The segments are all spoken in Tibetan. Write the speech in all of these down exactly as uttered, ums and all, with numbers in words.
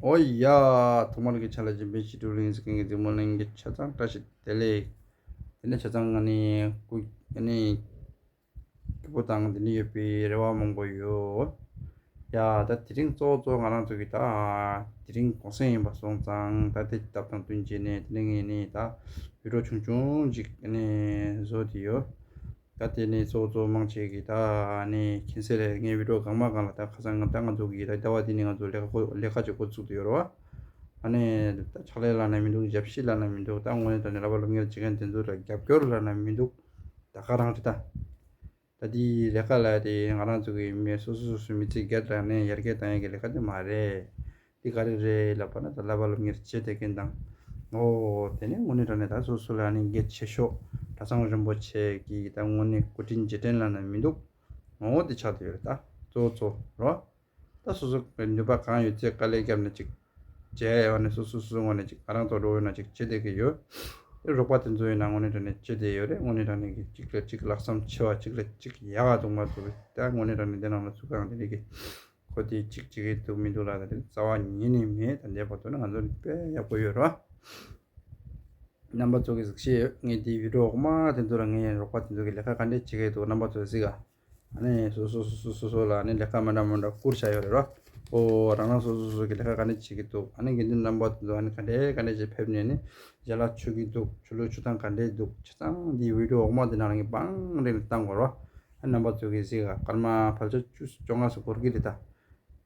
ཨོ་ཡ། ཐོག་མར་གྱི་ཆ་ལ་སྦྱིན་པའི་ཞི་ཁྲོ་གླིང་ཟེར་མཁན་གྱི་འཛིན་མོ་གླིང་གི་ཆ་ཚང་བཀྲ་ཤིས་བདེ་ལེགས། དེ་ནས་ཆ་ཚང་ང་ནི་སྐུ་ཨ་ནི་སྐྱིད་པོ་དང་དེ་འདྲ་ཡོད་པའི་རེ་བ་མང་པོ་ཡོད། ཡ་ད་དེ་རིང་གཙོ་བོ་གཙོ་བོ་ང་རང་ཚོ་གི་ད་དེ་རིང་གུང་སེང་ཡིན་པ་སོང་ཙང་ད་དེ་སྟབས་དང་བསྟུན་བྱས་ནས་དེ་རིང་ངས་ནི་ད་བི་ཌིའོ་ཆུང་ཆུང་ཅིག་ཨ་ནི་བཟོ་དེ་ཡོད། ད་དེ་ནས་གཙོ་བོ་གཙོ་བོ་མང་ཆེ་གི་ད་ནི་མཁྱེན་གསལ་རེད། ངའི་བི་ཌིའོ་གང་མ་གང་ལ་ད་ཁ་སང་ང་ད་ང་ཚོ་གི་ད་ཟླ་བ་འདི་ནས་ང་ཚོ་ལས་ཀ་ཁོ་ལས་ཀ་ཅིག་འགོ་བཙུགས་ཏེ་ཡོད་རེད་བ། ཨ་ནི་ད་ཕྱག་ལས་ལབ་ན་མི་འདུག་ཞབས་ཕྱི་ལབ་ན་མི་འདུག་ད་དངོས་གནས་དྲང་གནས་བསླབ་པ་སློབ་གཉེར་བྱེད་མཁན་དེ་ཚོ་ལ་རྒྱབ་སྐྱོར་ལབ་ན་མི་འདུག་ད་ག་རང་རེད་ད། ད་དེའི་ལས་ཀ་ལ་དེ་ང་རང་ཚོ་གི་མི་སོ་སོ་སོ་སོའི་མི་ཚེ་སྒེར་ལ་ནས་ཡར་རྒྱས་བཏང་ཡག་གི་ལས་ཀ་དེ་མ་རེད། འདི་ག་རེ་རེད་ལབ་པ་ན་ད་བསླབ་པ་སློབ་གཉེར་བྱེད་བསྡད་མཁན་དང་། ཨོ་དེ་ནས་དངོས་གནས་དྲང་གནས་ད་སོ་སོ་ལ་ནི་གལ་ཆེ་ཤོས་གྲྭ་ཚང་རིན་པོ་ཆེ་གི་ད་དངོས་གནས་སྐུ་དྲིན་རྗེས་དྲན་ལབ་ན་མི་འདུག་ཨོ་དེ་ཆགས་བསྡད་ཡོད་རེད་ད། གཙོ་བོ་གཙོ་བོ་རོ། ད་སོ་སོ་གི་ནུས་པ་གང་ཡོད་ཚད་དཀའ་ལས་བརྒྱབ་ནས་ཅིག་བྱས་ཡོད་ནས་སོ་སོ་སོ་སོ་ངོས་ནས་ཅིག་ང་རང་ཚོ་འགྲོ་ཡོད་ན་ཅིག་བྱེད་བསྡད་ཀྱི་ཡོད། དེ་རོགས་པ་དེ་ཚོ་ཡིན་ན་དངོས་གནས་དྲང་གནས་བྱེད་བསྡད་ཡོད་རེད། དངོས་གནས་དྲང་གནས་ཀྱི་གཅིག་ལ་གཅིག་ལྷག་བསམ་ཆེ་བ་གཅིག་ལ་གཅིག་ཡག་ག་འདུག་མ་འདུག་ད་དངོས་གནས་དྲང་གནས་དེ་ནང་ལ་ཚུགས་གང་དེ་རིགས་ཀྱི་ཁོ་དེ་གཅིག་བྱེད་ཀྱི་འདུག་མི་འདུག་ལ་ད་དེ་རྩ་བ་ཉིད་ནས་མེད། ད་འདས་པ་ཐོག་ནས་ང་ཚོ་ནི་དཔེ་ཡག་པོ་ཡོད་རེད་བ། རྣམ་པ་ཚོ་གིས་གཟིགས་ཤེས་ཡོད། ངས་དེའི་བི་ཌིའོ་འོག་མ་དེ་ཚོ་ལ་ངའི་རོགས་པ་དེ་ཚོ་གི་ལས་ཀ་ག་འདྲས་བྱེད་ཀྱི་འདུག་རྣམ་པ་ཚོས་གཟིགས་ཨ། ཨ་ནི་སོ་སོ་སོ་སོ་སོ་སོ་ལ་ཨ་ནི་ལས་ཀ་མི་འདྲ་མི་འདྲ་བསྐུར་བྱ་ཡོད་རེད་རོ། ཨོ་རང་རང་སོ་སོ་སོ་སོ་གི་ལས་ཀ་ག་འདྲས་བྱེད་ཀྱི་འདུག་ཨ་ནི་དགེ་འདུན་རྣམ་པ་དེ་ཚོ་ཨ་ནི་ག་འདྲས་ག་འདྲས་བྱེད་ཕེབས་ནས་ནི་ཡན་ལག་མཆོད་ཀྱི་འདུག་ཆོ་ལོ་མཆོད་སྟངས་ག་འདྲས་འདུག་ཆ་ཚང་དེའི་བི་ཌིའོ་འོག་མ་དེ་ནང་ལ་ངས་བང་རིམ་བཏང་དགོས་རོ། ཨ་རྣམ་པ་ཚོ་གིས་གཟིགས་ཨ། སྐར་མ་ཕལ་ཆེར་བཅུ་བཅོ་ལྔ་ཙམ་འགོར་གྱི་རེད་ད།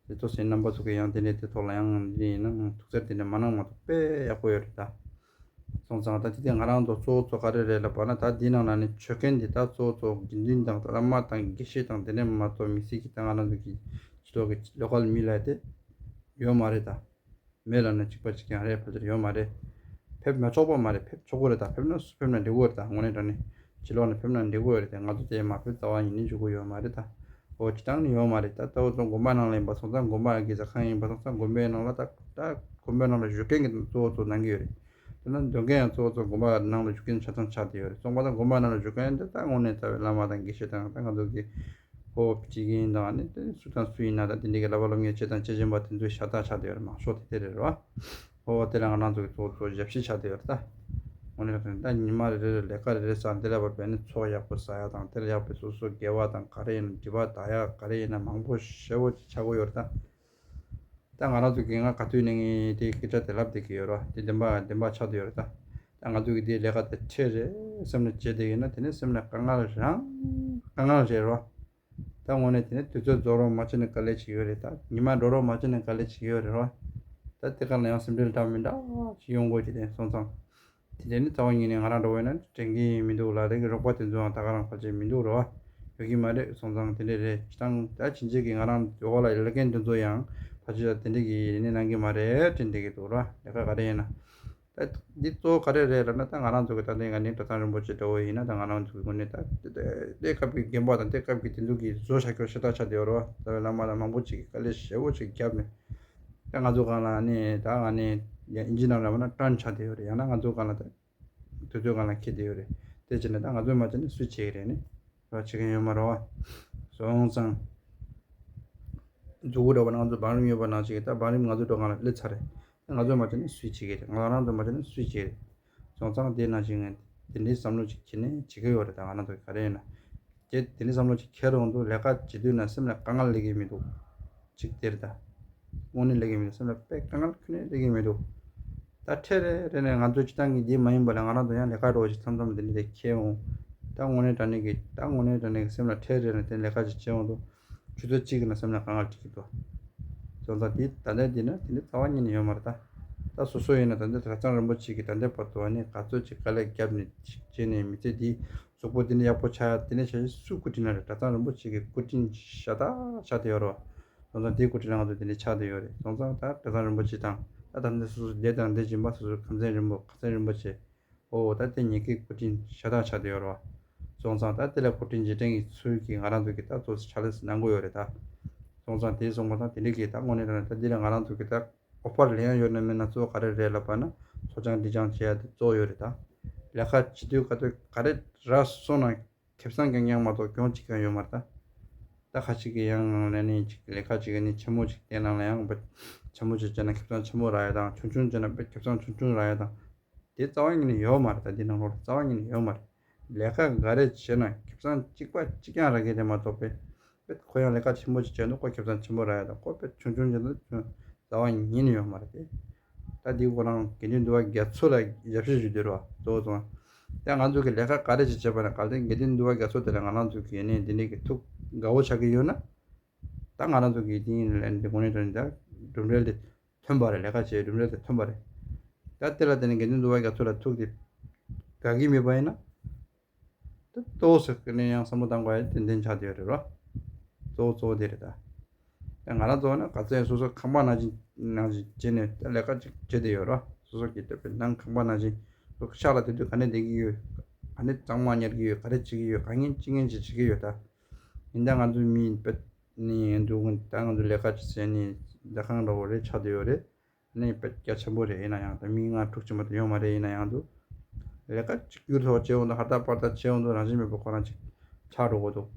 དེ་ཚོ་ཟིན་རྣམ་པ་ཚོ་གི་ཡང་དེ་འདྲའི་དེ་ཐོག་ལ་ཡང་འདི་ཡིན་ན་ཐུགས་འཚེར་དེ་འདྲ་མ་གནང་མ་གཏོགས་དཔེ་ཡག་པོ་ཡོད་རེད་ད། སོང་ཙང་ད་དེ་དེ་ང་རང་ཚོ་གཙོ་བོ་གཙོ་ག་རེ་རེད་ལབ་པ་ན་ད་འདི་ནང་ན་ནི་མཆོད་མཁན་འདི་ད་གཙོ་བོ་གཙོ་དགེ་འདུན་དང་བླ་མ་དང་དགེ་བཤེས་དང་དེ་འདྲ་མ་གཏོགས་མི་སྲིད་ཀྱི་ད་ང་རང་ཚོ་གི་ཕྱི་ལོགས་ཀྱི་ལོ་ཀལ་མི་ལ་དེ་ཡོད་མ་རེད་ད། མེད་ལབ་ན་གཅིག་པ་གཅིག་རྐྱང་རེད། ཕལ་ཆེར་ཡོད་མ་རེད། ཕེབས་མ་ཆོག་པ་མ་རེད། ཕེབས་ཆོག་གི་རེད་ད། ཕེབས་ན་སུ་ཕེབས་ན་འགྲིག་གི་རེད་ད། དངོས་གནས་དྲང་གནས་ཕྱི་ལོགས་ནས་ཕེབས་ན་འགྲིག་གི་རེད་དེ། ང་ཚོ་དེ་མ་ཕེབས་རྩ་བ་ཉིད་ནས་འཇུག་གི་ཡོད་མ་རེད་ད། འོ་སྤྱིར་བཏང་ནས་ཡོད་མ་རེད་ད། ད་འོ་ཚོ་དགོན་པ་ནང་ལ་ཡིན་པ་སོང་ཙང་དགོན་པ་གི་ཟ་ཁང་ཡིན་པ་སོང་ཙང་དགོན་པའི་ནང་ལ་ད་ད་དགོན་པའི་ནང་ལ་བཞུགས་མཁན་གྱི་གཙོ་བོ་གཙོ་གནང་གི་ཡོད་རེད། དེ་ན་འདོན་མཁན་ཡང་གཙོ་བོ་གཙོ་དགོན་པ་ནང་ལ་བཞུགས་མཁན་ཆ་ཚང་ཆགས་བསྡད་ཡོད་རེད། སོང་པ་ད་དགོན་པ་ནང་ལ་བཞུགས་མཁན་དེ་ད་དངོས་གནས་རྩ་བའི་བླ་མ་དང་དགེ་བཤེས་དང་ད་ང་ཚོ་གི་ཁོ་བྱེད་ཀྱི་ཡིན་དང་ནི་དེ་སུ་དང་སུ་ཡིན་ན་ད་དེ་འདྲའི་གི་བསླབ་པ་སློབ་གཉེར་བྱེད་དང་བྱེད་བཞིན་པ་དེ་ཚོའི་ཤ་སྟག་ཆགས་བསྡད་ཡོད་རེད། མང་ཤོས་དེ་དེ་རེད་རོ། ཨོ་དེ་ལ་ང་རང་ཚོ་གི་གཙོ་བོ་གཙོ་བོ་ཞབས་ཕྱི་ཆགས་བསྡད་ཡོད་རེད་ད། དངོས་གནས་ད་ཉི་མ་རེ་རེ་ལས་ཀ་རེ་རེ་བསགས་དེ་ལ་བབས་པས་ནི་ཚོགས་ཡག་པོ་བསགས་ཡག་དང་དེ་ལ་ཡག་པའི་སོ་སོ་དགེ་བ་དང་ག་རེ་ཡིན་ན་སྒྲིབ་པ་དག་ཡག་ག་རེ་ཡིན་ན་མང་པོ་ཞེ་པོ་ཅིག་ཆགས་ཀྱི་ཡོད་རེད་ད། ད་ང་རང་ཚོ་གི་ང་ག་དུས་ནས་ངས་དེ་སྐད་ཆ་དེ་ལབ་བསྡད་ཀྱི་ཡོད་རེད་བ། དེ་བདེན་པ་བདེན་པ་ཆགས་བསྡད་ཡོད་རེད་ད། ད་ང་ཚོ་གི་དེ་ལས་ཀ་དེ་འཕྲལ་རེད་སེམས་ནས་བྱེད་བསྡད་ཡོད་ན་དེ་ནས་སེམས་ནས་དཀའ་ངལ་རང་དཀའ་ངལ་རེད་རོ། ད་དངོས་གནས་དེ་ནས་དུས་ཚོད་རྫོགས་རོགས་མ་བྱས་ནས་དཀའ་ལས་བྱེད་ཀྱི་ཡོད་རེད་ད། ཉི་མ་འགྲོ་རོགས་མ་བྱས་ནས་དཀའ་ལས་བྱེད་ཀྱི་ཡོད་རེད་རོ། ད་དེ་ག་ལ་ཡང་སེམས་ཁྲལ་འདྲ་མི་འདྲ་ཞིག་ཡོང་དགོས་ཀྱི་རེད། སོང་ཙང་དེ་འདྲ་ནི་རྩ་བ་ཉིད་ནས་ང་རང་འགྲོ་བས་ན་དྲན་གྱི་མི་འདུག་ལ། དེ་གི་རོགས་པ་དེ་ཚོའང་ད་ག་རང་ཕལ་ཆེར་མི་འདུག་རོ། ཡོད་ཀྱི་མ་རེད། སོང་ཙང་དེ་འདྲ་རེད། སྤྱིར་བཏང་ད་ཕྱིན་ཆད་ཀྱི་ང་རང་འོག་ལ་ལས་མཁན་དེ་ཚོ་ཡང་ཕལ་ཆེར་དེ་འདྲ་གི་ཡིན་ནི་གནང་གི་མ་རེད་དྲན་བསྡད་ཀྱི་འདུག་རོ། ལས་ཀ་ག་རེ་ཡིན་ན། ད་འདི་གཙོ་བོ་ག་རེ་རེད་ལབ་ན་ད་ང་རང་ཚོ་གི་ད་ལྟའི་ང་ནི་གྲྭ་ཚང་རིན་པོ་ཆེ་འདྲ་བོ་ཡིན་ན་ད་ང་རང་ཚོ་གི་ངོས་ནས་ད་དེ་དེ་སྐབས་ཀྱི་རྒན་པ་དང་དེ་སྐབས་ཀྱི་དེ་ཚོ་གི་བཟོ་བྱ་སྐྱོར་ཤ་སྟག་ཆགས་བསྡད་ཡོད་རེད་བ། རྩ་བའི་བླ་མ་དང་མང་པོ་ཅིག་གིས་དཀའ་ལས་ཞེ་པོ་ཅིག་བརྒྱབ་ནས་ད་ང་ཚོ་སྒང་ལ་ནི་ད་ང་ནི་ཡ་ཨིན་ཇི་ནང་ལ་ལབ་ན་ཊརན་ཆགས་བསྡད་ཡོད་རེད། ཡང་ན་ང་ཚོ་སྒང་ལ་ད་དུས་ཚོད་སྒང་ལ་འཁེལ་བསྡད་ཡོད་རེད། དེ་བྱས་ནས་ད་ང་ཚོས་མ་བྱས་ན་སུས་བྱེད་ཀྱི་རེད་ནི་ར། བྱེད་མཁན་ཡོད་མ་རེད་བ། སོང་ཙང་མཛུ་གུ་འདྲ་བོ་ནང་ཚོ་བང་རིམ་ཡོད་པ་ནང་བཞིན་གྱི་ད་བང་རིམ་ང་ཚོ་འགྲོ་སྒང་ལ་སླེབས་ཚར་རེད། ང་ཚོས་མ་བྱས་ན་སུས་བྱེད་ཀྱི་རེད། ང་རང་ཚོས་མ་བྱས་ན་སུས་བྱེད་ཀྱི་རེད། སོང་ཙང་དེ་ནང་བཞིན་དེ་འདྲའི་བསམ་བློ་ཅིག་ཁྱེར་ནས་བྱེད་ཀྱི་ཡོད་རེད། ད་ང་རང་ཚོ་ག་རེ་ཡིན་ན། དེ་དེ་འདྲའི་བསམ་བློ་ཅིག་ཁྱེར་ཡོང་དུས་ལས་ཀ་བྱེད་དུས་ན་སེམས་ལ་དཀའ་ངལ་སླེབས་ཀྱི་མི་འདུག་ཅིག་དེ་རེད་ད། དངོས་གནས་སླེབས་ཀྱི་མི་འདུག་སེམས་ལ་དཔེ་དཀའ་ངལ་ཁྱོན་ནས་སླེབས་ཀྱི་མི་འདུག་ད་འཕྲལ་རེ་རེ་ནས་ང་ཚོ་སྤྱིར་བཏང་གི་འདི་མ་ཡིན་པ་ལ་ང་རང་ཚོ་ཡང་ལས་ཀ་འགྲོ་ཞིག་མཚམས་མཚམས་འདི་འདྲ་རེ་ཁྱེར་འོང་། ད་དངོས་གནས་དྲང་གནས་ཀྱི་ད་དངོས་གནས་དྲང་གནས་ཀྱི་སེམས་ལ་འཕྲལ་རེ་རེ་དེ་ལས་ཀ་ཅིག་བྱེད་འོང་དུས། ཆུ་ཚོད་གཅིག་གི་ནང་སེམས་ལ་དཀའ་ངལ་འཕྲད་ཀྱི་འདུག་སོང་ཙང་དེ་ད་ལྟ་འདི་ན་དེ་འདྲ་རྩ་བ་ཉིད་ནས་ཡོད་མ་རེད་ད། ད་སོ་སོ་ཡིན་ན་ད་ལྟ་གྲྭ་ཚང་རིན་པོ་ཆེ་གིས་ད་ལྟའི་བར་དུ་ཨ་ནི་ག་ཚོད་ཅིག་དཀའ་ལས་བརྒྱབ་ནས་ཅིག་བྱས་ནས་མི་ཚེ་འདི་གཟུགས་པོ་འདི་འདྲ་ཡག་པོ་ཆགས་ཡ་དེ་འདྲ་བྱ་ཞིག་སུའི་སྐུ་དྲིན་ལ་རེད། གྲྭ་ཚང་རིན་པོ་ཆེ་གི་སྐུ་དྲིན་ཤ་སྟག་ཆགས་བསྡད་ཡོད་རེད་བ། སོང་ཙང་དེའི་སྐུ་དྲིན་ལ་ང་ཚོ་དེ་འདྲ་ཆགས་བསྡད་ཡོད་རེད། སོང་ཙང་ད་གྲྭ་ཚང་རིན་པོ་ཆེ་དང་ད་ད་ལྟ་སོ་སོ་སྡེ་དང་སྡེ་སྦྱིན་པ་སོ་སོའི་ཁམས་ཚན་རིན་པོ་ཁ་ཚན་རིན་པོ་ཆེ། ཨོ་ད་དེ་གཉིས་ཀའི་སྐུ་དྲིན་ཤ་སྟག་ཆགས་བསྡད་ཡོད་རེད་བ། སོང་ཙང་ད་དེ་ལ་སྐུ་དྲིན་རྗེས་དྲན་གྱི་ཚུལ་གྱིས་ང་རང་ཚོ་གི་ད་གཙོ་ཆ་ལས་གནང་གི་ཡོད་རེད་ད། སོང་ཙང་དེ་སོང་པ་དང་དེ་འདྲ་གི་ད་དངོས་གནས་དྲང་གནས་ད་འདི་ལ་ང་རང་ཚོ་གི་ད་ཨོ་ཕར་ལེན་ཡ་ཡོད་ན་མེད་ན་གཙོ་བོ་ག་རེ་རེད་ལབ་པ་ན་ཚོ་སྦྱང་སྒྲིག་སྦྱང་བྱེད་ཡ་དེ་གཙོ་བོ་ཡོད་རེད་ད། ལས་ཀ་བྱེད་དུས་ག་དུས་ག་རེ་རག་སོང་ན་ཁེ་བཟང་རྐྱང་རྐྱང་མ་གཏོགས་གྱོང་གཅིག་ཀྱང་ཡོད་མ་རེད་ད། ད་ཁ་ཅིག་གི་ཡང་ནས་ནི་ཅིག་ལས་ཀ་ཅིག་ནི་ཆེན་མོ་ཅིག་དེ་ནང་ལ་ཡང་ཆེན་མོ་ཅིག་བྱས་ན་ཁེ་བཟང་ཆེན་མོ་རག་ཡ་དང་། ཆུང་ཆུང་བྱས་ན་ཁེ་བཟང་ཆུང་ཆུང་རག་ཡ་དང་། དེ་རྩ་བ་ཉིད་ནས་ཡོད་མ་རེད། ད་འདི་ནང་ལོགས་ལ་རྩ་བ་ཉིད་ནས་ཡོད་མ་རེད། ལས་ཀ་ག་རེ་བྱས་ན་ཁེ་བཟང་གཅིག་པ་གཅིག་རྐྱང་རག་གི་རེད་མ་གཏོགས་པས། པས་ཁོ་ཡང་ལས་ཀ་ཆེན་པོ་ཅིག་བྱས་འདུག་ཁོ་ཁེ་བཟང་ཆེན་པོ་རག་ཡ་དང་། ཁོ་པས་ཆུང་ཆུང་བྱས་འདུག་རྩ་བ་ཉིད་ནས་ཡོད་མ་རེད་དེ། ད་འདི་ཁོ་རང་དགེ་འདུན་འདུལ་བ་རྒྱ་མཚོ་ལ་ཞབས་ཕྱི་ཞུ་འདོད་རོགས་གཙོ་བོ་ཙང་། ད་ང་ཚོ་གི་ལས་ཀ་ག་རེ་ཅིག་བྱས་པ་ན་གལ་ཏེ་དགེ་འདུན་འདུལ་བ་རྒྱ་མཚོ་དེ་ལ་ང་རང་ཚོ་གི་ཡེ་ནས་འདི་འདྲའི་གི་ཐུགས་དགའ་བོ་ཆགས་ཀྱི་ཡོད་ན། ད་ང་རང་ཚོ་གི་དེ་ཡིན་ལས་འདི་དངོས་གནས་དྲང་གནས་ད་གྲུབ་འབྲས་དེ་ཐོན་པ་རེད། ལས་ཀ་བྱས་གྲུབ་འབྲས་དེ་ཐོན་པ་རེད། ད་དེ་ལ་བརྟེན་ནས་དགེ་འདུན་འདུལ་བ་རྒྱ་མཚོ་ལ་ཐུགས་དེ་དགའ་གི་མེད་པ་ཡིན་ན། ད་ལྟོས་ཟེར་གི་ནས་ཡང་བསམ་བློ་བཏང་དགོས་ཡ་ཏན་ཏན་ཆགས་བསྡད་ཡོད་རེད་རོ། གཙོ་བོ་གཙོ་བོ་དེ་རེད་ད། ད་ང་རང་ཚོ་ནི་ག་ཚོད་སོ་སོ་ཁང་པ་ནང་བཞིན་ནང་བཞིན་བྱས་ནས་ད་ལས་ཀ་ཅིག་བྱེད་བསྡད་ཡོད་རོ། སོ་སོ་གི་ལྟོས་པའི་ནང་ཁང་པ་ནང་བཞིན་སོ་ཤག་ལ་དེ་དུས་ག་ནས་བསྡད་ཀྱི་ཡོད། ག་ནས་གཙང་མ་ཉར་གྱི་ཡོད། ག་རེ་བྱེད་ཀྱི་ཡོད། ག་ངན་ཅི་ངན་ཅིག་བྱེད་ཀྱི་ཡོད་ད། ཡིན་ད་ང་ཚོ་མི་པད་ནི་འདུག་ད་ང་ཚོ་ལས་ཀ་ཅིག་བྱས་ནས་ད་ཁང་འདྲ་བོ་རེ་ཆགས་བསྡད་ཡོད་རེད། ནི་དཔེ་རྒྱ་ཆེན་པོ་རེད། ཡིན་ན་ཡང་ད་མི་ལྔ་དྲུག་ཅིག་མ་གཏོགས་ཡོད་མ་རེད། ཡིན་ན་ཡང་དུ་ལས་ཀ་གཅིག་གྱུར་ཐོག་བྱེད་འོང་དུ་ཧར་ཐག་པར་ཐག་བྱེད་འོང་དུ་རང་བཞིན་མེད་པ་ཁོ་རང་ཅིག་ཆགས་འགྲོ་གི་འདུག་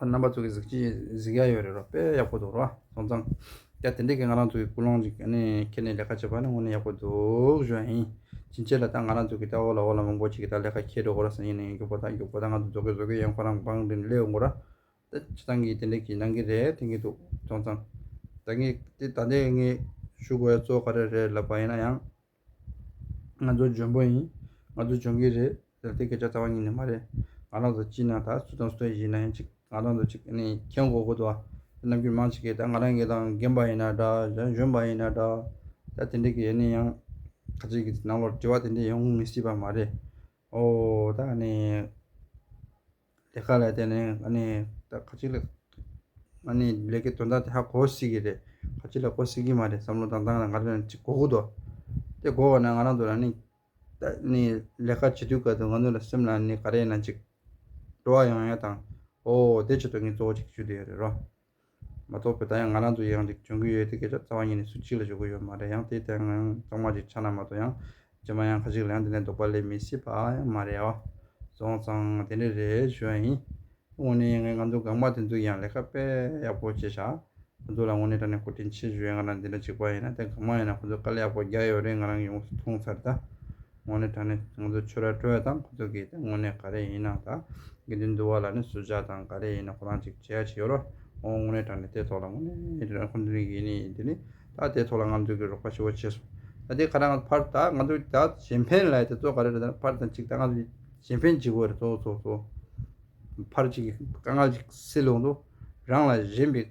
རྣམ་པ་ཚོ་གི་གཟིགས་ཅི་གཟིགས་ཡ་ཡོད་རེད་རོ། དཔེ་ཡག་པོ་འདུག་རོ། སོང་ཙང་ཡ་དེ་འདྲས་ཀྱི་ང་རང་ཚོ་གི་ཀུན་སློང་ཅིག་ནི་ཁྱེར་ནས་ལས་ཀ་བྱེད་པ་ནི་དངོས་གནས་ཡག་པོ་འདུག་ཞུ་ཡ་ཡིན། ཕྱིན་ཆད་ལ་ད་ང་རང་ཚོ་གི་ད་འོ་ལ་འོ་ལ་མང་པོ་ཅིག་གི་ད་ལས་ཀ་ཁྱེར་འགྲོ་གོ་ར་ཟེར་ཡིན་ནའི་མགྱོགས་པོ་ད་མགྱོགས་པོ་ད་ང་ཚོ་རྫོགས་གི་རྫོགས་གི་ཡང་ཁོ་རང་བང་འདྲེན་སླེབས་འོང་གོ་ར། ད་སྤྱི་བཏང་གི་དེ་འདྲ་གི་གནང་གི་རེད། དེང་གི་འདུག་སོང་ཙང་། ད་ངས་དེ་ད་ལྟའི་ངས་ཞུ་དགོས་ཡ་གཙོ་བོ་ག་རེ་རེད་ལབ་པ་ཡིན་ན་ཡང་། ང་ཚོ་འཇོན་པོ་ཡིན། ང་ཚོ་འཇོན་གི་རེད། ད་ལྟའི་སྐད་ཆ་རྩ་བ་ཉིད་ནས་མ་རེད། ང་རང་ཚོ་སྤྱི་ནང་ད་སུ་དང་སུ་ཡིན་ན་ཡང་ཅིག་ང་རང་ཚོ་ཅིག་ནས་མཁྱེན་དགོས་དགོས་འདུག་ཨ། རྣམ་འགྱུར་མང་ཅིག་གིས་ད་ང་རང་གི་དང་རྒན་པ་ཡིན་ན་འདྲ། གཞན་གཞོན་པ་ཡིན་ན་འདྲ། ད་དེ་འདྲ་གི་ཡིན་ན་ཡང་ཁ་ཅིག་གི་ནང་ལོགས་དྲི་བ་དེ་འདྲ་ཡོང་མི་སྲིད་པ་མ་རེད། ཨོ་ད་ནས། དེ་ག་ལ་དེ་ནས་ཨ་ནི་ད་ཁ་ཅིག་ལ་ཨ་ནི་ལས་ཀའི་དོན་དག་དེ་ཧ་གོ་སྲིད་ཀྱི་རེད། ཁ་ཅིག་ལ་གོ་སྲིད་ཀྱི་མ་རེད། བསམ་བློ་བཏང་སྟངས་ལ་ང་རང་ཅིག་གོ་གི་འདུག་དེ་གོ་བ་ན་ང་རང་ཚོ་ལ་ནི་ད་ནི་ལས་ཀ་བྱེད་དུས་སྐབས་དུ་ང་ཚོ་ལ་སེམས་ལ་ནི་ག་རེ་ཡིན་ན་ཅིག་སྤྲོ་བ་ཡོང་ཡ་དང་། ཨོ་དེ་ཆེད་དུ་ངས་གཙོ་བོ་ཅིག་ཞུ་བསྡད་ཡོད་རེད་རོ། མ་གཏོགས་པའི་ད་ཡང་ང་རང་ཚོ་ཡང་ཅིག་སྦྱོང་གི་ཡོད་དེ་སྐད་ཆ་རྩ་བ་ཉིད་ནས་སུ་གཅིག་ལ་ཞུ་གི་ཡོད་མ་རེད། ཡང་དེ་ལྟར་ཡང་གཙང་མ་ཅིག་ཆགས་ན་མ་གཏོགས་ཡང་རྗེས་མ་ཡང་ཁ་ཅིག་ལ་ཡང་དེ་ནས་དོགས་པ་སླེབས་མི་སྲིད་པ་ཡང་མ་རེད་ཨ། སོང་ཙང་དེ་འདྲ་རེད་ཞུ་ཡ་ཡིན། དངོས་གནས་ངས་ང་ཚོ་སྒང་མ་དེ་ཚོ་ཡང་ལས་ཀ་དཔེ་ཡག་པོ་བྱས་ཤག་ཁོ་ཚོ་ལ་དངོས་གནས་དྲང་གནས་གུས་བཀུར་ཆེ་ཞུ་ཡ། ང་རང་འདི་འདྲ་གཅིག་པ་ཡིན་ན་དེ་སྒང་མ་ཡིན་ན་ཁོ་ཚོ་དཀའ་ལས་ཡག་པོ་རྒྱག་ཡོད་རེད། ང་རང་ཡོངས་སུ་མཐོང་ཚར་ད། དངོས་གནས་དྲང་གནས་ང་ཚོ་ཆོས་ར་སྤྲོ་བ་དང་ཁོ་ཚོ་གིས་དངོས་གནས་ག་རེ་ཡིན་ན་ད་དགེ་འདུན་འདུལ་བ་ལ་ནི་ཟུར་བཅད་དང་ག་རེ་ཡིན་ན་ཁོ་རང་ཅིག་བྱེད་ཡ་ཅིག་ཡོད་རོ། འོ་དངོས་གནས་དྲང་གནས་དེ་ཐོག་ལ་དངོས་གནས་ཁོ་ཚོ་ཡིན་ནི་དེ་ནི་ད་དེ་ཐོག་ལ་ང་ཚོ་གིས་རོགས་པ་ཞེ་པོ་བྱས་སོང་། ད་དེ་ག་རང་ཕར་ད་ང་ཚོ་ད་གཞན་ཕན་ལ་དེ་གཙོ་ག་རེ་རེད། ད་ཕར་ད་ཅིག་ད་ང་ཚོ་གཞན་ཕན་བྱེད་དགོས་རེད། གཙོ་བོ་གཙོ་བོ་གཙོ་བོ་ཕར་ཅིག་གི་དཀའ་ངལ་ཅིག་སེལ་ཡོང་དུས་རང་ལ་གཞན་པའི་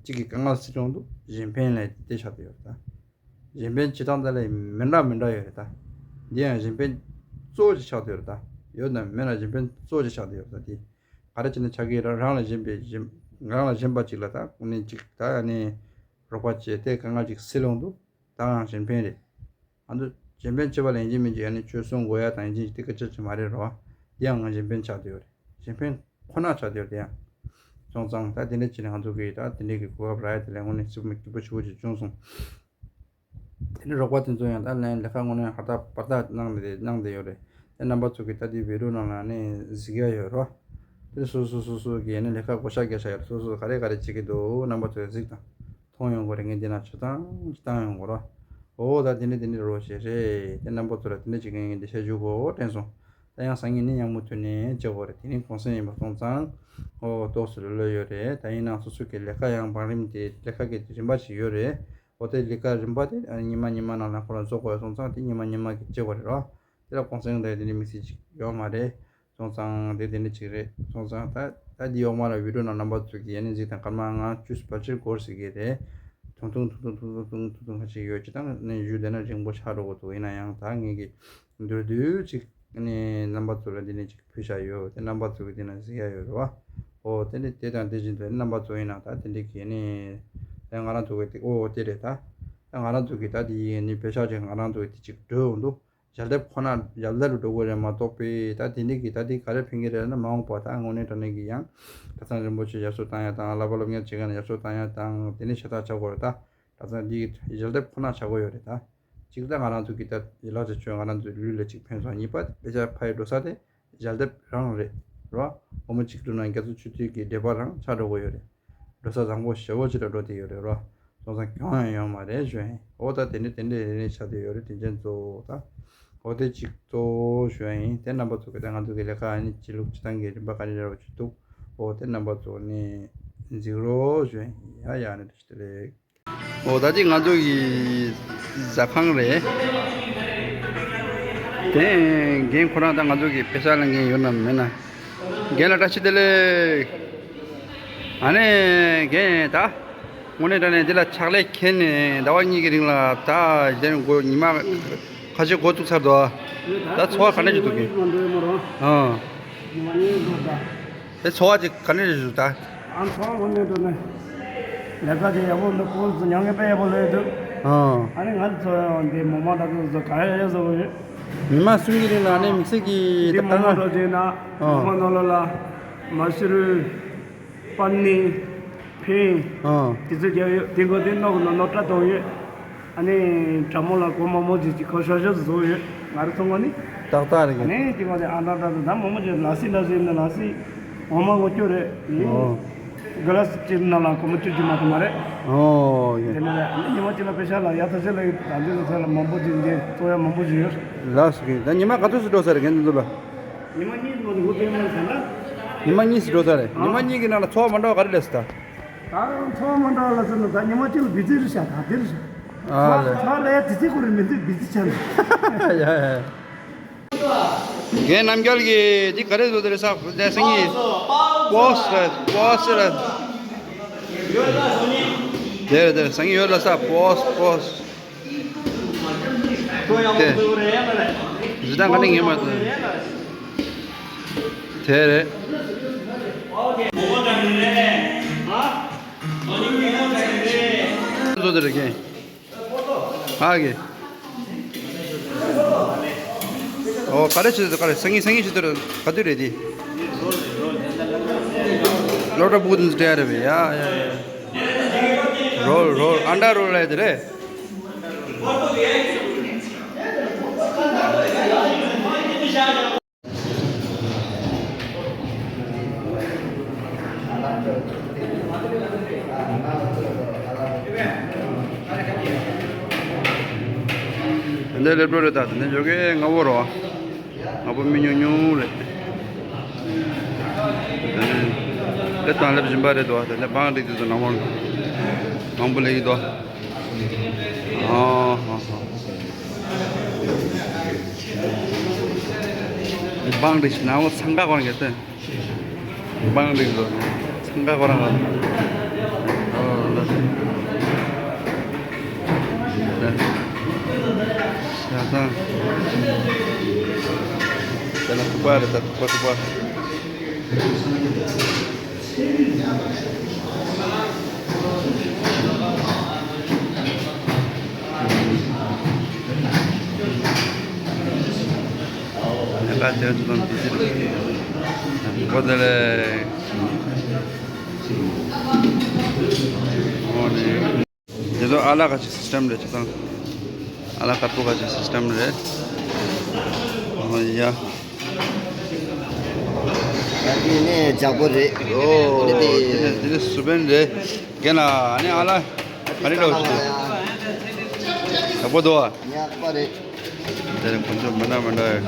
ཅིག་གི་དཀའ་ངལ་སེལ་ཡོང་དུས་གཞན་ཕན་ལ་དེ་ཆགས་བསྡད་ཡོད་རེད་ད། གཞན་ཕན་བྱེད་སྟངས་དེ་ལ་མི་འདྲ་མི་འདྲ་ཡོད་རེད་ད། འདི་ཡང་གཞན་ཕན་གཙོ་བོ་ཅིག་ཆགས་བསྡད་ཡོད་རེད་ད། ཡོད་དམ་མེད་ན་གཞན་ཕན་གཙོ་བོ་ཅིག་ཆགས་བསྡད་ཡོད་རེད་ད། དེ་ག་རེ་བྱས་ན་ཆགས་ཀྱི་རེད། རང་ལ་གཞན་པའི་གཞན་རང་ལ་གཞན་པ་ཅིག་ལ་ད་ནི་ཅིག་ད་ནི་རོགས་པ་བྱས་ཏེ་དཀའ་ངལ་ཅིག་སེལ་ཡོང་དུས་ད་ཡང་གཞན་ཕན་རེད། ང་ཚོ་གཞན་ཕན་བྱེད་པ་ལ་ཡིན་གཅིག་མིན་གཅིག་ཡང་ནི་ཆོས་གསུང་དགོས་ཡ་དང་ཡིན་གཅིག་དེ་སྐད་ཆ་ཅིག་མ་རེད་རོ། འདི་ཡང་ང་གཞན་ཕན་ཆགས་བསྡད་ཡོད་རེད། གཞན་ཕན་ཁོ་ན་ཆགས་བསྡད་ཡོད་རེད། ཡང་སོང་ཙང་ད་དེ་འདྲ་བྱས་ནས་ང་ཚོ་གིས་ད་དེ་འདྲའི་གི་གོ་སྐབས་རག་ཡ་དེ་ལས་དངོས་གནས་སྐྱིད་པོ་སྐྱིད་པོ་ཞེ་པོ་ཅིག་བྱུང་སོང་། དེ་ནས་རོགས་པ་དེ་ཚོ་ཡང་ད་ལན་ལས་ཀ་དངོས་གནས་ཧར་ཐག་པར་ཐག་གནང་བསྡད་གནང་བསྡད་ཡོད་རེད། དེ་རྣམ་པ་ཚོ་གིས་ད་དེ་བི་ཌིའོ་ནང་ལ་ནི་གཟིགས་ཡ་ཡོད་རོ། དེ་སོ་སོ་སོ་སོ་གིས་ནི་ལས་ཀ་བགོ་བཤའ་རྒྱག་བྱ་ཡོད་རེད། སོ་སོ་ག་རེ་ག་རེ་བྱེད་ཀྱི་འདུག་རྣམ་པ་ཚོས་གཟིགས་དང་། མཐོང་ཡོང་གི་རེད། ངས་འདི་ན་ཆ་ཚང་ཅིག་བཏང་ཡོང་གི་རོ། འོ་ད་དེ་འདྲ་དེ་འདྲ་རོ་ཞེས་རེད། དེ་རྣམ་པ་ཚོ་ལ་དེ་འདྲ་ཅིག་ངས་འདི་བཤད་རྒྱུ་གོ་དྲན་སོང་། ད་ཡང་སང་ཉིན་ནི་ཡང་མུ་མཐུད་ནས་བྱེད་དགོས་རེད། དེ་ནི་གུང་སེང་ཡིན་པ་སོང་ཙང་། འོ་ཏོག་ཙམ་ལོས་ལོས་ཡོད་རེད། ད་ཡིན་ནའང་སོ་སོ་གི་ལས་ཀ་ཡང་བང་རིམ་དེ་ལས་ཀ་གི་རིམ་པ་ཞིག་ཡོད་རེད། འོ་དེ་ལས་ཀ་རིམ་པ་དེ་ཉི་མ་ཉི་མ་ནང་ལ་ཁོ་རང་བཟོ་དགོས་སོང་ཙང་དེ་ཉི་མ་ཉི་མ་གི་བྱེད་དགོས་རེད་རོ། དེ་ལ་གུང་སེང་དེ་དེ་འདྲ་དམིགས་བསལ་ཅིག་ཡོད་མ་རེད། སོང་ཙང་དེ་དེ་འདྲ་ཅིག་རེད། སོང་ཙང་ད་ད་འདི་འོག་མ་ལ་བི་ཌིའོ་ནང་རྣམ་པ་ཚོ་གིས་ཡ་ནི་གཟིགས་དང་། སྐར་མ་ལྔ་བཅུ་བར་ཆད་འགོར་ཟེར་གི་རེད། ཐུང་ཐུང་ཐུང་ཐུང་ཁ་ཅིག་ཡོད་ཅིག་དང་ནི་བཞུགས་བསྡད་ན་རིང་པོ་ཆགས་འགྲོ་གི་འདུག་ཡིན་ན་ཡང་ད་ངེད་ཀྱིས་མདོར་བསྡུས་ཅིག་ནི་རྣམ་པ་ཚོ་ལ་འདི་ནས་ཅིག་ཕུལ་བཞག་ཡོད། དེ་རྣམ་པ་ཚོ་གིས་འདི་ན་གཟིགས་ཡ་ཡོད་རེད་བ། ཨོ་དེ་འདྲ་དེ་དང་དེ་བཞིན་དུ་རྣམ་པ་ཚོ་ཡིན་ན་ད་དེ་འདྲ་གི་ནི་ད་ང་རང་ཚོ་གི་དེ་ཨོ་དེ་རེད་ད། ད་ང་རང་ཚོ་གི་ད་དེ་ཡིན་ནི་བེ་ཤག་ཅིག་ང་རང་ཚོ་གི་དེ་ཅིག་འགྲོ་འོང་འདུག་ཞལ་འདེབས་ཁོ་ན་ཞལ་འདེབས་ལ་འགྲོ་དགོས་རེད་མ་གཏོགས་པའི་ད་དེ་འདྲ་གི་ད་དེ་ག་རེ་ཕན་གི་རེད་ན། མ་འོངས་པ་ད་དངོས་གནས་དྲང་གནས་གི་ཡང་གྲྭ་ཚང་རིན་པོ་ཆེ་ཡར་ཚུར་བཏང་ཡ་དང་། བསླབ་པ་སློབ་གཉེར་བྱེད་མཁན་ཡར་ཚུར་བཏང་ཡ་དང་། དེ་འདྲ་ཞེ་དྲག་བྱ་དགོས་རེད་ད། གྲྭ་ཚང་འདི་ཞལ་འདེབས་ཁོ་ན་བྱ་དགོས་ཡོད་རེད་ད། གཅིག་ད་ང་རང་ཚོ་གི་ད་ཡི་ལག་ཆ་ཆོས་ང་རང་ཚོའི་ལུས་ལ་གཅིག་ཕན་སོང་། གཉིས་པ་དཔེ་ཆ་ཕ་ཡི་འགྲོ་ས་དེ་ཞལ་འདེབས་རང་རེད། རོ། སྒོར་མོ་གཅིག་བསྡུ་ན་རྒྱ་མཚོ་ཆུ་ཐིགས་ཀྱི་འདྲེས་པ་རང་ཆགས་འགྲོ་གི་ཡོད་རེད། འགྲོ་ས་བཟང་པོ་ཞེ་པོ་ཅིག་ལ་འགྲོ་བསྡད་ཡོད་རེད་རོ། སོང་ཙང་གྱོང་ཡང་ཡོད་མ་རེད་ཞུ་ཡིན། འོ་ད་དེ་འདྲ་དེ་འདྲ་རེ་རེ་ཆགས་བསྡད་ཡོད་རེད། དྲིན་ཅན་གཙོ་བོ་ད། འོ་དེ་གཅིག་གཙོ་བོ་ཞུ་ཡིན། དེ་རྣམ་པ་ཚོ་གི་ད་ང་ཚོ་གི་ལས་ཀ་ཨ་ནི་བྱེད་ལུགས་བྱེད་སྟངས་ཀྱི་རིམ་པ་ག་རེ་རེ་བ་ཅིག་འདུག་འོ་དེ་རྣམ་པ་ཚོ་ནི་གཟིགས་རོགས་ཞུ་ཡིན། ཡ་ཡ་ནི་བདེ་ལེགས། འོ་ད་ཅིག་ང་ཚོ་གི་ཟ་ཁང་རེད། དེ་རྒན་ཁོ་རང་ད་ང་ཚོ་གི་པེ་ས་ལེན་མཁན་ཡོད་ན་མེད་ན། རྒན་ལགས་བཀྲ་ཤིས་བདེ་ལེགས། ཨ་ནི་རྒན་ད། དངོས་གནས་དྲང་གནས་འདི་ལ་ཕྱག་ལས་འཁྱེར་ནས་ཟླ་བ་གཉིས་ཀྱི་རིང་ལ་ད་གཞན་མགོ་ཉི་མ་ཁ་ཤས་འགོ་བཙུགས་ཚར་འདུག་ད་ཚོར་བ་ག་འདྲ་ཞིག་འདུག་གི། ཨ། དེ་ཚོར་བ་ཅིག་ག་འདྲ་ཞིག་འདུག་ད། ཨ་ཚོར་བ་དངོས་གནས་དྲང་གནས་ལས་ཀ་དེ་ཡག་པོ་འདུག་ཁོང་ཚོ་མྱ་ངན་པ་ཡག་པོ་ལས་འདུག་ཨ། ཨ་ནི་ང་ཚོ་འདི་མོ་མ་ད་ཚོ་ག་རེ་བཟོ་གི་ཡོད། ཉི་མ་གསུམ་གྱི་རིང་ལ་ཨ་ནི་དམིགས་བསལ་གྱི་འདི་ད་མོ་མ་གང་འགྲོ་བྱས་ན་ཨ། མོ་མ་ནོར་ལ་ལ་མ་སི་རུ། པ་ནི། ཕིང་། ཨ། དེ་ཚོ་རྒྱབ་ཡོད། དེ་འགོ་དེ་ནོག་ནོ་ནོ་ཏྲ་གཏོང་ཡོད། ཨ་ནི་དྲ་མོ་ལ་སྒོར་མོ་མོ་ཅིག་ཅིག་ཁོ་ཤོར་ཤོར་བཟོ་ཡོད། ང་རང་ཚོ་ངོ་ནི། ཏག་ཏག་རེད། ཨ་ནི་དེ་འགོ་དེ་ཨ་འདྲ་འདྲ་ད་མོ་མོ་ཅིག་ལ་སི་ལ་སི་ཡིན་ན་ལ་སི། འོ་མ་ངོ་སྐྱོ་རེད། ཨོ། ག་ལ་སི་ཅིག་ན་ལ་སྒོར་མོ་བཅུ་གཅིག་མ་གཏོགས་མ་རེད། ཨོ་ཡ། དེ་ནས་ཨ་ནི་ཉི་མ་གཅིག་ལ་པེ་ཤ་ལ་ཡ་ཐ་ཆེ་ལ་ཡོད། ད་འདི་ལ་ས་ལ་མང་པོ་ཅིག་འདི་ཏོ་ཡ་མང་པོ་ཅིག་ཡོད། ལགས་སོ། ད་ཉི་མ་ག་ཚོད་སུ་འགྲོ་ས་རེད་རྒན་ཚོ་ལ། ཉི་མ་གཉིས་མ་གཏོགས་འགོ་དེ་མ་ཟེར་ན། ཉི་མ་གཉིས་སུ་འགྲོ་ས་རེད། ཨ། ཉི་མ་གཉིས་ཀྱི་ནང་ལ་ཚོར་བ་མ་འདྲ་བ་ག་རེ་སླེབས་སོང་ད། ད་ཚོར་བ་མ་འདྲ་བ་ལ་ཟེར་ན་ད་ཉི་མ་གཅིག་ལ་བི་ཛི་རེད་ཤག་ད་འདི་རེད་ཤག་ཨ་ལེ། ཚོར་ལས་དེ་ཚེ་ཁོ་རེ་མི་འདུག་བི་ཛི་ཆགས་ནས། ཡ་ཡ། རྒན་རྣམ་རྒྱལ་གྱིས་འདི་ག་རེ་བཟོ་དེ་རེད་ས་དེ་སང་ཉིན། པོ་སི་རེད་པོ་སི་རེད། དེ་རེད་དེ་རེད་སང་ཉིན་ཡོད་ལ་ས་པོ་སི་པོ་སི། དེ། གཟི་དང་ག་ནས་ངེས་མ་ཐོན། དེ་རེད། བཟོ་དེ་རེད་ཀྱེ། ཨ་ཀྱེ། ཨོ་ག་རེ་བྱེད་དུ་ག་རེ་སང་ཉིན་སང་ཉིན་བྱེད་དུ་ག་དུས་རེད་དེ། སློབ་གྲྭ་ཕྲུ་གུ་དེ་ཚོ་སྤྲད་རེད་པས། ཡ་ཡ་ཡ། རོལ་རོལ་ཨ་འདྲ་རོལ་ལ་དེ་རེད། དེ་འདྲ་སླེབས་འགྲོ་རེད་ད། དེ་འདྲ་འཇོག་གི་ང་བོ་རོ། ང་བོ་མི་ཉུང་ཉུང་རེད། དེ་ནས་སླེབས་དང་སླེབས་བཞིན་པ་རེད་དོ། དེ་ནས་བང་སྒྲིག་དུས་སུ་ནང་བོ་མང་པོ་སླེབས་ཀྱི་དོ། ཨ་ཧ་ཧ། བང་སྒྲིག་ནང་བོ་འཚང་ཁ་གོ་རང་གི་སྟེ། བང་སྒྲིག་དོ། འཚང་ཁ་གོ་རང་གི། ཨོ་ལ། ལ། ཤ་ཚང་། དེ་ལ་ཐུག་པ་རེད་ད། ཐུག་པ་ཐུག་པ། ལས་ཀ་དེ་ཚོ་དང་དེ་ཚོ་རེད། ཨོ་དེ་ལས། ཨོ་ནི། དེ་ཚོ་ཨ་ལ་ཁ་ཅིག་སི་སི་ཊམ་རེད། ཆ་ཚང་ཨ་ལ་དཀར་པོ་ཁ་ཅིག་སི་སི་ཊམ་རེད། ཨོ་ཡ། ད་དེ་ནས་ཇག་པོ་རེད། ཨོ་དེ་དེ་ནས་དེ་ནས་སུ་བན་རེད། རྒན་ལགས་ཨ་ནི་ཨ་ལ་ག་རེ་འདྲ་བོ་ཞིག་འདུག་ཇག་པོ་འདུག་ཨ། ཉག་པ་རེད། དེ་ནས་ཁོང་ཚོ་མི་འདྲ་མི་འདྲ་ཡོད།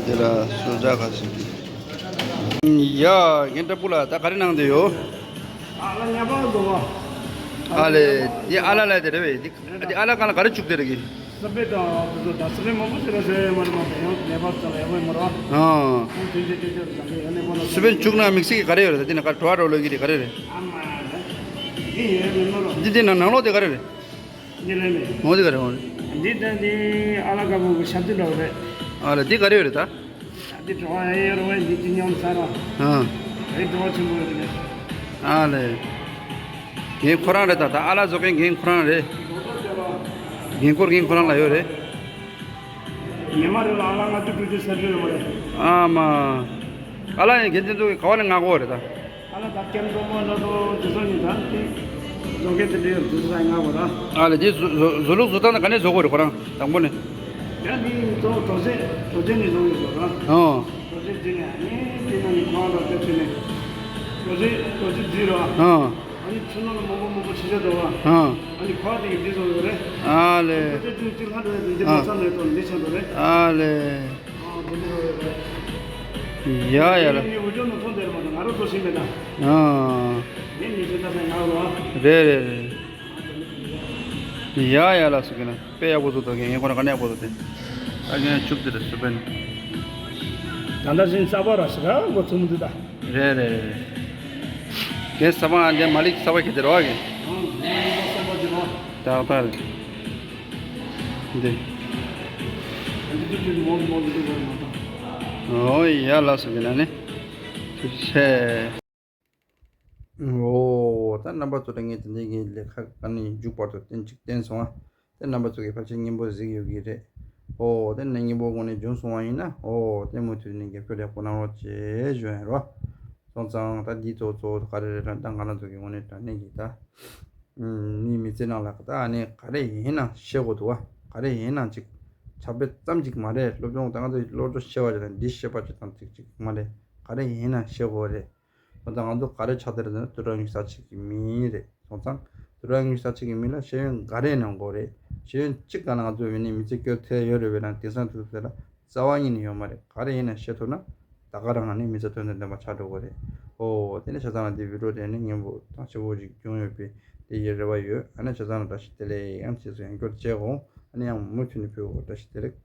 འདི་ལ་སོ་ཇ་ཁ་ཤས། ཡ་རྒན་བཀྲ་བྷོ་ལགས་ད་ག་རེ་གནང་བསྡད་ཡོད། ཨ་ལ་ཉ་པ་འདུག་བ། ཨ་ལེ། འདི་ཨ་ལ་ལ་དེ་རེད་བས། འདི་འདི་ཨ་ལ་གང་ལ་ག་རེ་བཅུག་བསྡད་རེད་གི། སི་པན་དང་དེ་ཚོ་ད་སི་པན་མང་པོ་ཞིག་ལ་ཟེར་ཡོད་མ་རེད་མ། དེ་ཡང་ནེ་པཱལ་ཚོ་ལ་ཡག་པོ་ཡོད་མ་རེད་བ། ཨང་། ཁོང་དེ་འདྲ་དེ་འདྲ་ཟ་གི་ཡོད་ནེ་པཱལ་ལ། སི་པན་བཅུག་ན་དམིགས་བསལ་གྱི་ག་རེ་ཡོད་རེད། ད་འདི་ན་ག་བྲོ་བ་འགྲོ་ལོས་ཀྱི་རེད། ག་རེ་རེད། ཨ་མ་ཡ། འདི་ཡོད་མེད་མ་རོ། འདི་འདི་ན་ནང་ལོགས་དེ་ག་རེ་རེད། འདི་ལས་མེད། འོ་དེ་ག་རེ་འོ། འདི་ད་འདི་ཨ་ལ་ཀ་བུ་གི་ཞབས་ཏི་འདྲ་བོ་རེད། ཨ་ལ་འདི་ག་རེ་ཡོད་རེད་ད། ད་འདི་བྲོ་བ་ཡ་ཡོད་རེད་བས། འདི་དེ་ཉམས་ཚར་ར། ཨ། འདི་བྲོ་བ་ཆེན་པོ་ཡོད་རེད། ཨ་ལས། རྒན་ཁོ་རང་རེད་ད། ད་ཨ་ལ་བཟོ་མཁན་རྒན་ཁོ་རང་རེད། འགན་འཁུར་མཁན་ཁོ་རང་ལ་ཡོད་རེད། ཉི་མ་རེ་ལ་ཨ་ལ་ལྔ་བཅུ་དྲུག་ཅུ་ཟ་གི་ཡོད་མ་རེད། ཨ་མ། ཨ་ལ་ཡང་རྒན་དེ་ཚོ་ག་བ་ནས་མངགས་གོ་རེད་ད། ཨ་ལ་ད་ཀེམ་ཚོ་མོ་ལ་དོ་དེ་ཚོ་ཡིན་ད་དེ། བཟོ་མཁན་དེ་འདྲའི་ཡོད་དུས་ཙང་ང་གོ་ར། ཨ་ལས་དེ་བཟོ་བཟོ་བཟོ་ལུགས་བཟོ་སྟངས་དང་ག་ནས་བཟོ་དགོས་རེད་ཁོ་རང་དང་པོ་ནས། ཡང་འདི་གཙོ་བོ་རྡོ་རྗེ་རྡོ་རྗེ་ནས་བཟོ་ཡོད་ར། ཨོ། རྡོ་རྗེ་འཛིན་ནས་ཨ་ནི་དེ་ནང་ནས་ཁོང་ར་དེ་ཚོ་ནས་རྡོ་རྗེ་རྡོ་རྗེ་འཛིན་ར། ཨོ། ཨ་ནི་ཆུ་ནང་ལ་མང་པོ་མང་པོ་ཆེ་ཆེ་འགྲོ་བ། ཨོ། ཨ་ནི་ཁོ་དེ་གི་འདི་བཟོ་ཡོད་རེད། ཨ་ལས། རྡོ་རྗེ་འཛིན་གཅིག་ལྷག་འགྲོ་ཡ་འདི་འདི་ཨོ། མ་ཚང་ནས་དོན་འདི་ཆགས་འགྲོ་རེད། ཨ་ལས། ཨ་འདི་འདི་བཟོ་ཡོད་རེད། ཡ་ཡ་ལ། ངས་འུ་ཅག་ནང་ཐོན་བསྡད་རེད་མ་གཏོགས་ང་རང་ཚོ་ཤེས་མེད་ད། ཨ། ངས་ཉིན་ཤས་ད་ཟེར་ང་རོ། རེད་རེད་རེད། ཡ་ཡ་ལ་སུ་གི་ན་དཔེ་ཡག་པོ་བཟོ་ཐུབ་མཁན་ངས་ཁོ་ན་ག་ནས་ཡག་པོ་བཟོ་དེ། ད་ངས་ཆུབ་དེ་རེད་སུ་པན། ད་ལྟ་བཞིན་གསར་པ་ར་ཞིག་ར་མགོ་ཚུགས་མི་འདུག་ད། རེད་རེད་རེད། དེ་གསར་པ་ཨ་འདི་མ་ལིག་གསར་པ་ཁྱེར་དེ་རོགས་གི། ཨང་ངས་མགོ་གསར་པ་ཅིག་རོགས། ཏག་ཏག་རེད། འདི། འདི་དུས་མོལ་མོལ་འདི་བར་མ་དང་། ཨོ་ཡ་ལ་སུ་གི་ན་ནི། ཐུགས་རྗེ་ཆེ། ཨོ། ད་རྣམ་པ་ཚོ་ལ་ངས་དེ་འདྲའི་གི་ལས་ཁག་ག་ནས་མཇུག་བར་དུ་བསྟན་གཅིག་བསྟན་སོང་ཨ། དེ་རྣམ་པ་ཚོ་གི་ཕལ་ཆེར་སྙིང་པོ་གཟིགས་ཡོད་ཀྱི་རེད། ཨོ། དེ་ནས་སྙིང་པོ་དངོས་གནས་འབྱུང་སོང་བ་ཡིན་ན་ཨོ། དེ་མུ་མཐུད་ནས་རྒྱབ་སྐྱོར་ཡག་པོ་གནང་རོགས་བྱེད་ཞུ་ཡ་ཡིན་རོ། སོང་ཙང་ད་འདི་ཚོ་ཚོ་ག་རེ་རེད་ད་ང་རང་ཚོ་གི་དངོས་གནས་དྲང་གནས་ཀྱི་ད། མི་མི་ཚེ་ནང་ལ་ད་ཨ་ནི་ག་རེ་ཡིན་ན་ཤེས་དགོས་འདུག་བ། ག་རེ་ཡིན་ན་ཅིག་ཕྱག་དཔེ་ཙམ་ཅིག་མ་རེད། སློབ་སྦྱོང་ད་ང་ཚོ་སློབ་སྦྱོང་ཤེས་པ་ཅིག་དང་འདི་ཤེས་པ་ཅིག་དང་ཅིག་ཅིག་མ་རེད། ག་རེ་ཡིན་ན་ཤེས་དགོས་རེད། ད་ང་ཚོ་ག་རེ་ཆགས་བསྡད་རེད་ཟེར་ན་དུས་རབས་ཉི་ཤུ་རྩ་གཅིག་གི་མི་རེད། སོང་ཙང་དུས་རབས་ཉི་ཤུ་རྩ་གཅིག་གི་མི་ལ་ཤེས་ཡོན་ག་རེ་གནང་དགོས་རེད། ཤེས་ཡོན་གཅིག་ག་ལ་ང་ཚོ་བས་ནི་མི་ཚེ་སྐྱོལ་ཐུབ་ཡོད་རེད་བས་ན་དེང་སང་དུས་ཚོད་ལ་རྩ་བ་ཉིད་ནས་ཡོད་མ་རེད། ག་རེ་ཡིན་ན་ཤེས་ཐུབ་ན་ད་ག་རང་ང་ནི་མི་ཚེ་དོན་དང་ལྡན་པ་ཆགས་འགྲོ་གི་རེད། ཨོ་དེ་ནས་བྱས་ཙང་ལ་འདི་བི་ཌིའོ་དེ་ནི་སྙན་པོ་དང་ཆེ་བོ་ཞིག་བྱུང་ཡོད་པའི་དེ་ཡི་རེ་བ་ཡོད། ཨ་ནི་བྱས་ཙང་ལ་བཀྲ་ཤིས་བདེ་ལེགས་ཡང་ཅིས་སུ་ཡང་སྐྱོར་བྱེད་དགོངས། ཨ་ནི་ཡང་མུ་མཐུད་ནས་ཕུལ་དགོས། བཀྲ་ཤིས་བདེ་ལེགས།